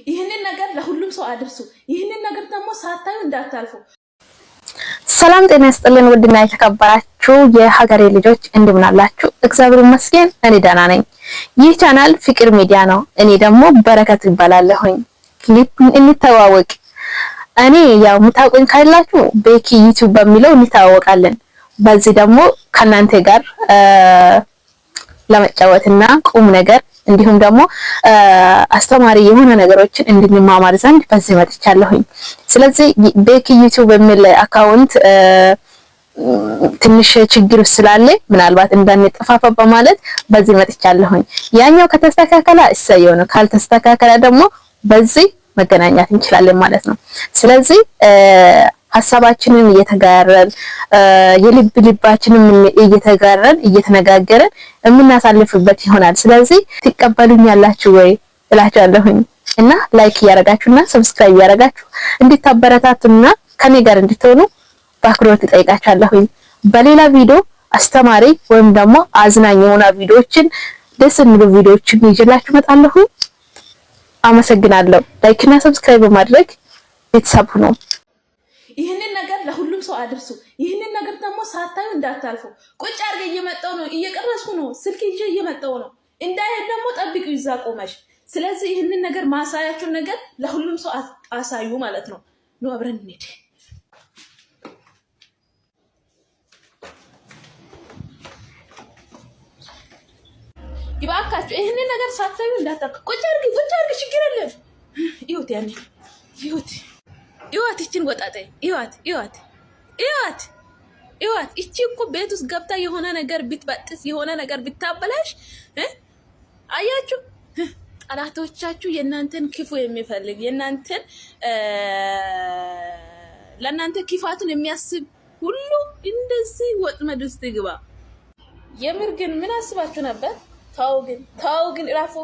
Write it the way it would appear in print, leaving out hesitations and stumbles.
ይህንን ነገር ለሁሉም ሰው አድርሱ። ይህንን ነገር ደግሞ ሳታዩ እንዳታልፉ። ሰላም ጤና ይስጥልን። ውድና የተከበራችሁ የሀገሬ ልጆች እንደምን አላችሁ? እግዚአብሔር ይመስገን እኔ ደህና ነኝ። ይህ ቻናል ፍቅር ሚዲያ ነው። እኔ ደግሞ በረከት እባላለሁኝ። ክሊፕ እንተዋወቅ። እኔ ያው የምታውቁኝ ካላችሁ ቤኪ ዩቲዩብ በሚለው እንተዋወቃለን። በዚህ ደግሞ ከእናንተ ጋር ለመጫወትና ቁም ነገር እንዲሁም ደግሞ አስተማሪ የሆነ ነገሮችን እንድንማማር ዘንድ በዚህ መጥቻለሁኝ። ስለዚህ ቤኪ ዩቲዩብ በሚል account ትንሽ ችግር ስላለ ምናልባት እንዳንጠፋፋ በማለት በዚህ መጥቻለሁኝ። ያኛው ከተስተካከለ እሰየው ነው፣ ካልተስተካከለ ደግሞ በዚህ መገናኘት እንችላለን ማለት ነው። ስለዚህ ሀሳባችንን እየተጋረን የልብ ልባችንን እየተጋረን እየተነጋገረን የምናሳልፍበት ይሆናል። ስለዚህ ትቀበሉኛላችሁ ወይ እላችኋለሁኝ እና like እያረጋችሁና subscribe እያረጋችሁ እንድታበረታቱና ከኔ ጋር እንድትሆኑ በአክብሮት እጠይቃችኋለሁኝ። በሌላ ቪዲዮ አስተማሪ ወይም ደግሞ አዝናኝ የሆነ ቪዲዮዎችን ደስ የሚሉ ቪዲዮዎችን ይዤላችሁ እመጣለሁ። አመሰግናለሁ። Like እና subscribe በማድረግ ቤተሰብ ሁኑ። ይህንን ነገር ለሁሉም ሰው አድርሱ። ይህንን ነገር ደግሞ ሳታዩ እንዳታልፉ። ቁጭ አድርገ እየመጣው ነው፣ እየቀረስኩ ነው፣ ስልክ ይዤ እየመጣው ነው። እንዳይሄድ ደግሞ ጠብቂው ይዛ ቆመሽ። ስለዚህ ይህንን ነገር ማሳያችሁን ነገር ለሁሉም ሰው አሳዩ ማለት ነው። ኑ አብረን እንሂድ። ይባካችሁ ይህንን ነገር ሳታዩ እንዳታልፉ። ቁጭ አድርጊ፣ ቁጭ አድርጊ፣ ችግር የለም። ይሁት ያኔ ይሁት ይዋት ይችን ወጣጤ ይዋት ይዋት ይዋት ይዋት። እቺ እኮ ቤት ውስጥ ገብታ የሆነ ነገር ብትበጥስ የሆነ ነገር ብታበላሽ፣ አያችሁ፣ ጠላቶቻችሁ የእናንተን ክፉ የሚፈልግ የእናንተን ለእናንተ ክፋቱን የሚያስብ ሁሉ እንደዚህ ወጥመድ ውስጥ ይግባ። የምር ግን ምን አስባችሁ ነበር? ተው ግን ተው ግን እረፉ።